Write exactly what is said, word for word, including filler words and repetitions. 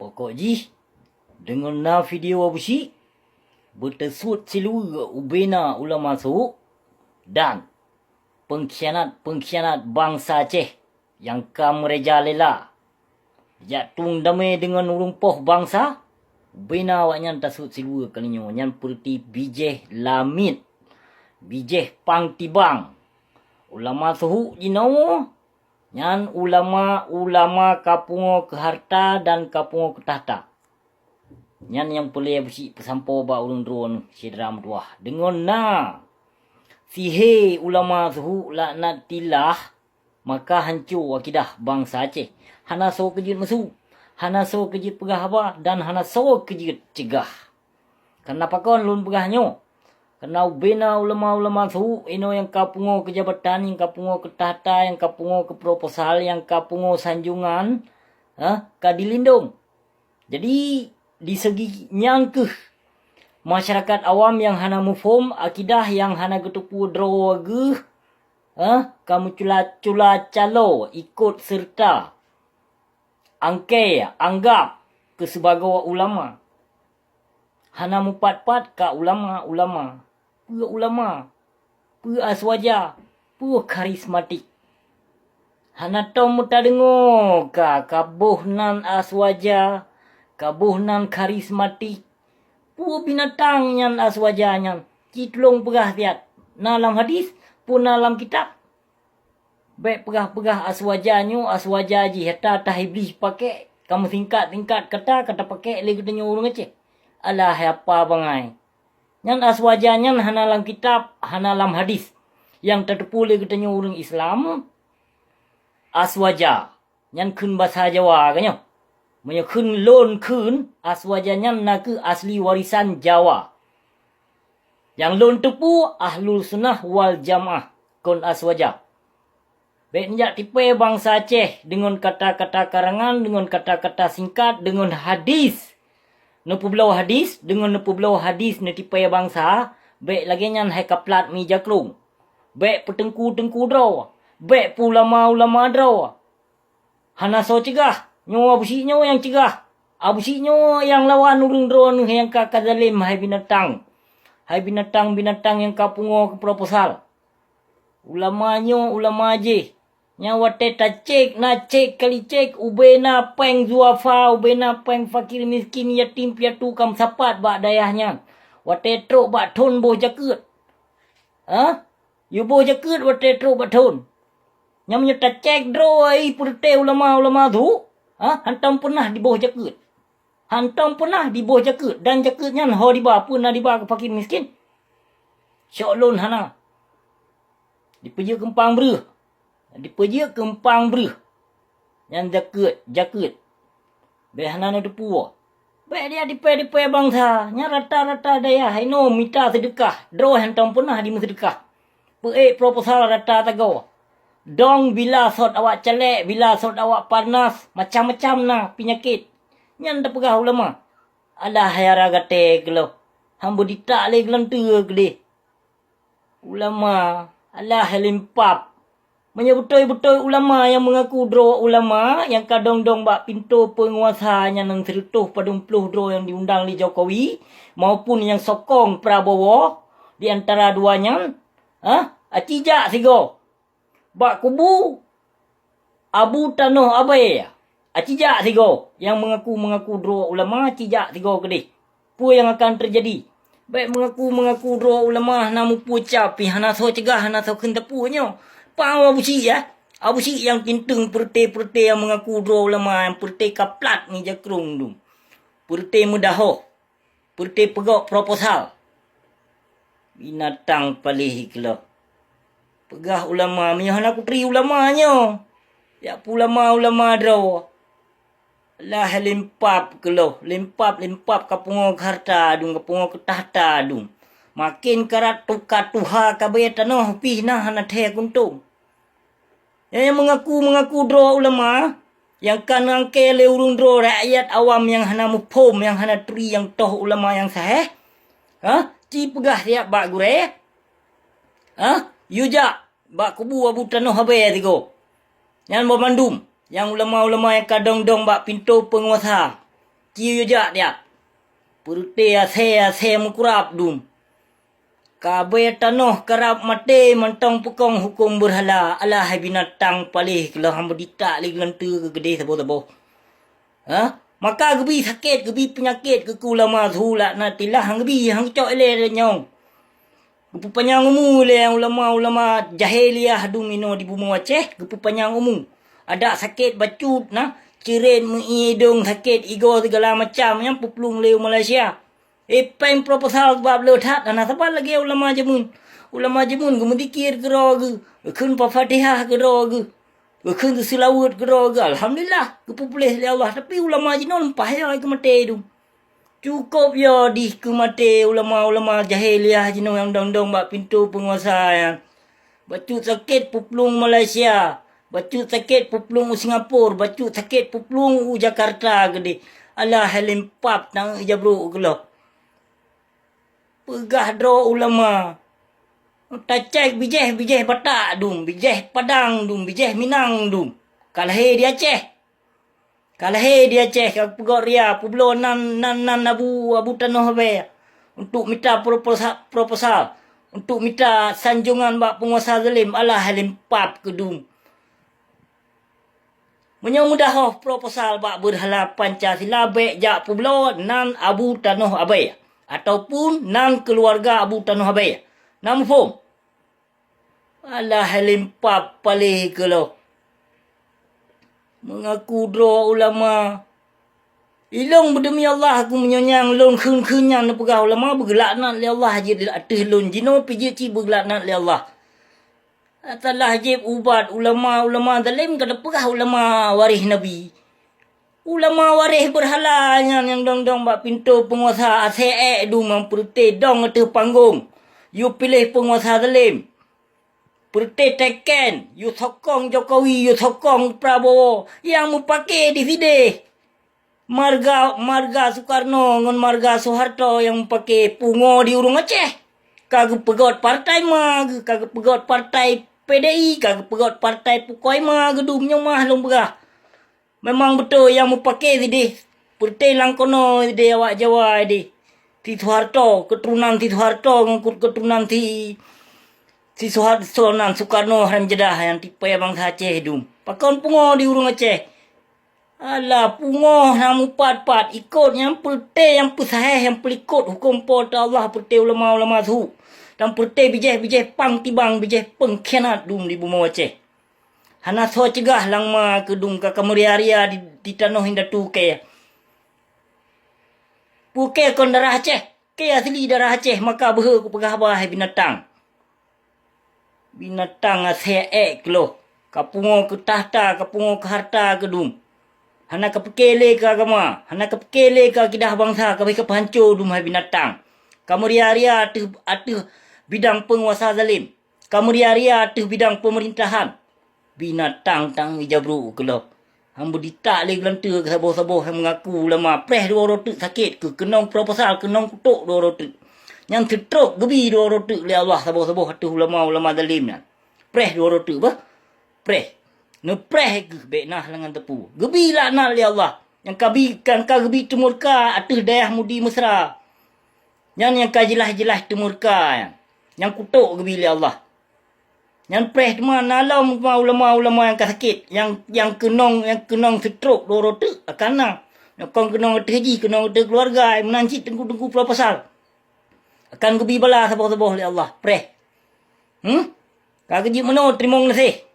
Pokok jih, deungon na video Abusyik, beuteusuet siluweue ubena ulama su'uk dan peungkhianat-peungkhianat bansa Aceh nyang ka meurejalela jak tueng damé deungon ureuëng poh bansa, ubena awaknyan tasuet siluweue keulinyoe nyan peureuti bijéh lamiet, bijéh pang tibang. Ulama su'uk jinoe nyan ulama-ulama ka pungoe keu hareuta dan ka pungoe keu takhta. Nyan nyang peureulée Abusyik peusampoe bak ureuëng droeneueh syedara meutuwah. Deungon na sihé ulama su'uk laknatillah, maka hanco akidah bansa Aceh. Hana soe keujeuet meusu, hana soe keujeuet peugah haba dan hana soe keujeuet ceugah. Kareuna pakon lôn peugah nyoe? Kareuna ubena ulama-ulama su'uk inoe nyang ka pungoe keu jabatan, nyang ka pungoe keu takhta, nyang ka pungoe keu proposal, nyang ka pungoe sanjongan, ha, ka dilindong. Jadi, di segi nyan kheueh masyarakat awam nyang hana muphom akidah nyang hana geuteupeue droe geuh, eh, ka meucula-cula calo ikot seureuta angkée anggab keu sibagoe ulama. Hana mupat-pat ka ulama-ulama. Peue ulama? Peue Aswaja? Peue karismatik? Hana tom meuta deungoe ka, ka boh nan Aswaja, ka boh nan karismatik. Peue binatang nyan Aswaja nyan? Ci tulông peugah siat, na lam hadis, peue na lam kitab? Bék peugah-peugah Aswaja nyoe, Aswaja jih, ata tah Iblih pakék, ka meusingkat-singkat kata, ka tapakék lé geutanyoe ureuëng Aceh. Alah, hai apa bangai! Nyan Aswaja nyan hana lam kitab, hana lam hadis. Nyang tateupeue lé geutanyoe ureuëng Islam, Aswaja nyan kheun basa Jawa ka nyoe. Meunyoe kheun lôn kheun, Aswaja nyan nakeuh asli warisan Jawa. Nyang lôn teupeue Ahlus Sunnah wal Jamaah kon Aswaja. Bék neujak tipée bansa Aceh deungon kata-kata karangan, deungon kata-kata singkat, deungon hadis. Neupeubloe hadis, deungon neupeubloe hadis neutipée bansa, bék lagée nyan hai kaplat mi jakrong. Bék peuteungku-teungku droe, bék peuulama-ulama droe. Hana soe ceugah, nyoe Abusyik nyoe nyang ceugah. Abusyik nyoe nyang lawan ureuëng droeneueh nyang ka, ka zalem hai binatang. Hai binatang-binatang nyang ka pungoe keu proposal. Ulama nyoe ulama jih. Nyang watée tacék na cék kali cék, ubena péng zuafa, ubena péng fakir miskin, yatim piatu ka meusapat bak dayah nyan. Watée trok bak thon boh jakeuet. Ha? Yue boh jakeuet watée trok bak thon. Nyan meunyoe tacék droe ai peureuté ulama-ulama su'uk, ha? Hantom peunah diboh jakeuet. Hantom peunah diboh jakeuet, dan jakeuet nyan ho diba, peue na diba keu fakir miskin? Syok lôn hana. Dipeujeuet keumpang breuh. Dipeujeuet keumpang breuh. Nyan jakeuet, jakeuet. Bék hana neuteupeue. Bék dia dipée-dipée bansa. Nyan rata-rata dayah inoe mita seudeukah. Droe hantom peunah dimeuseudeukah. Peuék proposal rata tagoe. Dong bila sot awak calék, bila sot awak panas, macam-macam na peunyakét. Nyan tapeugah ulama. Alah, hai ara gaté keulôh. Hamba ditak lé geulonteue keudeh. Ulama, alah, hai limpab. Meunyoe beutôi-beutôi ulama nyang meungaku droe ulama nyang ka dong-dong bak pintoe peunguasa nyan, nan sireutôh padum ploh droe nyang diundang lé Jokowi maupun nyang sokong Prabowo di antara dua nyan, ha? Aci jak sigoe bak kubu Abu Tanoh Abée. Aci jak sigoe nyang meungaku-meungaku droe ulama, aci jak sigoe keudeh. Peue nyang akan teujadi? Bék meungaku-meungaku droe ulama hana mupeue cap pih, hana soe ceugah, hana soe kheun teupeu nyoe. Pang Abusyik, ya. Abusyik nyang tinteung peureuté-peureuté nyang meungaku droe ulama, nyang peureuté kaplat ngon jakrong dum. Peureuté meudahoh. Peureuté peugok proposal. Binatang paléh keulôh. Peugah ulama, meunyoe hana kuturi ulama nyoe, jak peue ulama-ulama droe. Alah, limpab keulôh, limpab-limpab ka pungoe keu hareuta dum, ka pungoe keu takhta dum. Maken karat tuka tuha ka bée tanoh pih na hana thée kuntong. Nyang meungaku-meungaku droe ulama, nyang ka neuangkée lé ureuëng droe rakyat awam nyang hana muphom, nyang hana turi nyang toh ulama nyang sahéh, ha? Ci peugah siat bak gurée, ha? Yue jak bak kubu Abu Tanoh Abée sigoe. Nyan banmandum nyang ulama-ulama nyang ka dong-dong bak pintoe peunguasa. Ci yue jak tiak. Peureute asée-asée meukurab dum. Ka abée tanoh karab maté mantong peukong huköm beurhala, alah hai binatang paléh keuloh han beuditak lé geulanteue keu keudeh saboh-saboh. Ha? Maka geubi sakét, geubi peunyakét keu ulama su laknatillah, han geubi, han geucok ilée lé nyong. Geupeupanyang umu lé ulama-ulama jahiliyah dum inoe di bumoe Aceh, geupeupanyang umu. Adak sakét bacut na, ceuret meuidong sakét igoe sigala macam nyang peuplueng lé u Malaysia. Eh, péng proposal bak bloe that, hana saban lagée ulama jameun. Ulama jameun geumeudikir keudroe geuh, geukheun Fatihah keudroe geuh, geukheun seulaweuet keudroe geuh. Alhamdulillah, geupeupuléh lé Allah. Tapi ulama jinoe lumpah yo keu maté dum. Cukôp yo dih keu maté ulama-ulama jahiliyah jinoe nyang dong-dong bak pintoe peunguasa nyan. Bacut sakét peuplueng Malaysia, bacut sakét peuplueng u Singapura, bacut sakét peuplueng u Jakarta keudeh. Alah hai lempap tanggeujabrok keuloh. Peugah droe ulama. Tacék bijéh-bijéh Batak dum, bijéh Padang dum, bijéh Minang dum. Ka lahé di Aceh. Ka lahé di Aceh, ka peugöt ria, peubloe nan, nan, nan Abu, Abu Tanoh Abée untuk mita proposa-, proposal, untuk mita sanjongan bak peunguasa zalim, alah hai lempap keu dum. Meunyoe meudahoh proposal bak beurhala Pancasila, bék jak peubloe nan Abu Tanoh Abée ataupun nan keuluwarga Abu Tanoh Abée. Na muphom? Alah hai lempap paléh keuloh. Meungaku droe ulama. Ilôn beudemi Allah aku meunyoe nyang lôn kheun-kheun nyan neupeugah ulama beugeulaknat lé Allah jeuet ateueh lôn jinoe pih jeuet cit beugeulaknat lé Allah. Atalah jieb ubat ulama-ulama zalim ka teupeugah ulama waréh Nabi. Ulama waréh beurhala nyan nyang dong-dong bak pintoe peunguasa asée ék dum nyang peureute dong ateueh panggong. Yue piléh peunguasa zalim. Peureute teken, yue sokong Jokowi, yue sokong Prabowo nyang meupaké disideh. Marga, marga Soekarno ngon marga Soeharto nyang meupaké pungo di ureuëng Aceh. Ka geupeugöt partai ma geuh, ka geupeugöt partai P D I, ka geupeugöt partai pukoi ma geuh dum nyoe mah lôn peugah. Memang beutôi nyang meupaké sideh, peureute lam kono sideh awak Jawa sideh. Si Soeharto, keuturonan si Soeharto ngon keu-, keuturonan si, si Soeharto nan Soekarno hareuem jadah nyang tipée bansa Aceh dum. Pakon pungo di ureuëng Aceh? Alah, pungoh na mupat-pat, ikot nyang peureute nyang peusahéh nyang peulikot huköm Po teu Allah peureute ulama-ulama su. Dan peureute bijéh-bijéh pang tibang bijéh peungkhianat dum di bumoe Aceh. Hana soe cegah lam ma keu dum ka kameuria-ria di, di tanoh indatu kée. Pukée kon darah Aceh, kée asli darah Aceh maka beuhe kupeugah haba hai binatang. Binatang asée ék keuloh, ka pungo keu takhta, ka pungo keu harta keu dum. Hana ka peuke lé keu agama, hana ka peuke lé keu akidah bansa, ka beh ka peuhanco dum hai binatang. Kameuria-ria ateueh, ateueh bidang peunguasa zalim. Kameuria-ria ateueh bidang peumeurintahan. Binatang tanggeujabrok keuloh. Han beuditak lé geulanteue keu saboh-saboh nyang meungaku ulama. Preh dua uroe teuk sakét keu keunong proposal, keunong kutok dua uroe teuk. Nyang seutrok geubi dua uroe teuk lé Allah saboh-saboh ateueh ulama-ulama zalim nyan. Preh dua uroe teuk beuh. Preh. Neupreh geuh bék na halangan teupeu. Geubi laknat lé Allah. Nyang ka bi, nyang ka geubi teumurka ateueh dayah Mudi Mesra. Nyan nyang ka jeulaih-jeulaih teumurka nyan. Nyang kutok geubi lé Allah. Nyan preh teuma na lom ulama-ulama nyang ka sakét, nyang, nyang keunong, nyang keunong seutrok dua uroe teuk akan na. Nyang kon keunong ateueh jih, keunong ateueh keuluwarga, meunan cit teungku-teungku proposal. Akan geubi bala saboh-saboh lé Allah, preh. Hmm? Ka geujeuet meunoe teurimong gaséh.